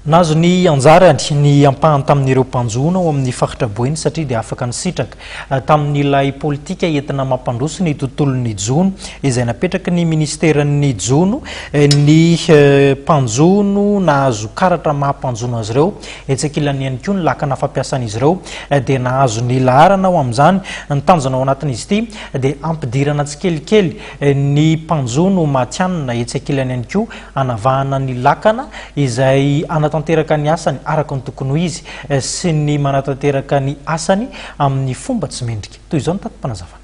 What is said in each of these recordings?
Nahazo ny anjarany ny ampahany tamin'ireo mpanjono ao amin'ny faritra Boeny satria dia afaka nisitraka tamin'ilay politika entina mampandroso ny tontolon'ny jono izay napetraky ny minisiteran'ny jono ny mpanjono nahazo karatra maha mpanjono azy ireo. Etsy ankilany ihany koa ny lakana fampiasan'izy ireo dia nahazo ny laharana ao amin'izany. Ny tanjona ao anatin'izy ity dia hampidirana tsikelikely ny mpanjono matihanina etsy ankilany ihany koa hanavahana ny lakana izay hanatanteraka ny asany araka ny tokony ho izy sy ny manatanteraka ny asany amin'ny fomba tsy mendrika. Toy izao ny tati-panazavana.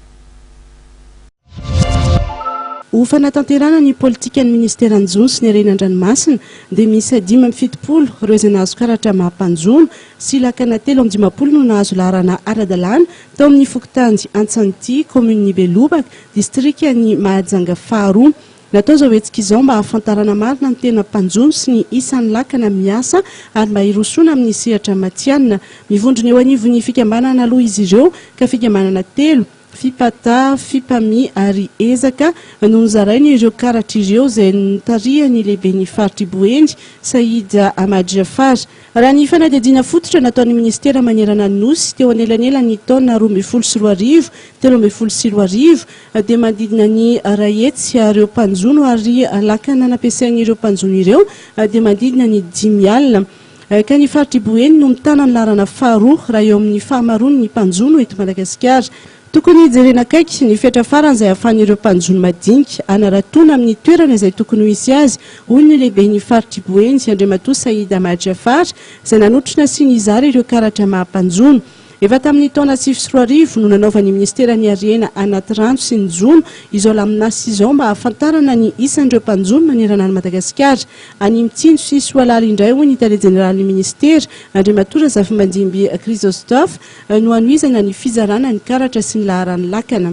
Ho fanatanterahana ny politikan'ny Ministeran'ny Jono sy ny Harena an-dranomasina dia miisa 75 ireo izay nahazo karatra maha mpanjono sy lakana 53 no nahazo laharana ara-dalàna tao amin'ny fokontany Antsanity, kaominin'i Belobaka, distrikan'i Mahajanga faharoa. Natao izao hetsika izao mba hahafantarana marina ny tena mpanjono sy ny isan'ny lakana miasa ary mba hirosoana amin'ny sehatra matihanina. Mivondrona eo anivon'ny fikambanana aloha izy ireo ka fikambanana telo, Fipata, Fipami ary Ezaka no nozaraina ireo karatra ireo izay notarihan'ny lehiben'ny faritr'i Boeny, Saïd Ahmad Jaffar. Raha ny fanadihadiana fototra nataon'ny minisitera manerana ny Nosy teo anelanelan'ny taona 2012, 2013 dia manodidina ny 100 ireo mpanjono ary lakana nampiasain'ireo mpanjono ireo dia manodidina ny 50. Ka ny faritr'i Boeny no mitana ny laharana faharoa raha eo amin'ny fahamaroan'ny mpanjono eto Madagasikara. Tokony hijerena akaiky ny fetra farany izay ahafahan'ireo mpanjono madinika hanaratoana amin'ny toerana izay tokony ho hisy azy, hoy ny lehiben'ny faritr'i Boeny, Andriamatoa Saïd Ahmad Jaffar, izay nanotrona sy nizara ireo karatra maha mpanjono. Efa tamin'ny taona 2009 no nanaovan'ny minisiteran'ny Harena anaty rano sy ny jono izao laminasa izao mba hahafantarana ny isan'ireo mpanjono manerana an'i Madagasikara. Any Mitsinjo sy Soalala indray, hoy ny tale jeneralin'ny minisitera, Andriamatoa Razafimandimby Chrysostophe, no hanohizana ny fizarana ny karatra sy ny laharan'ny lakana.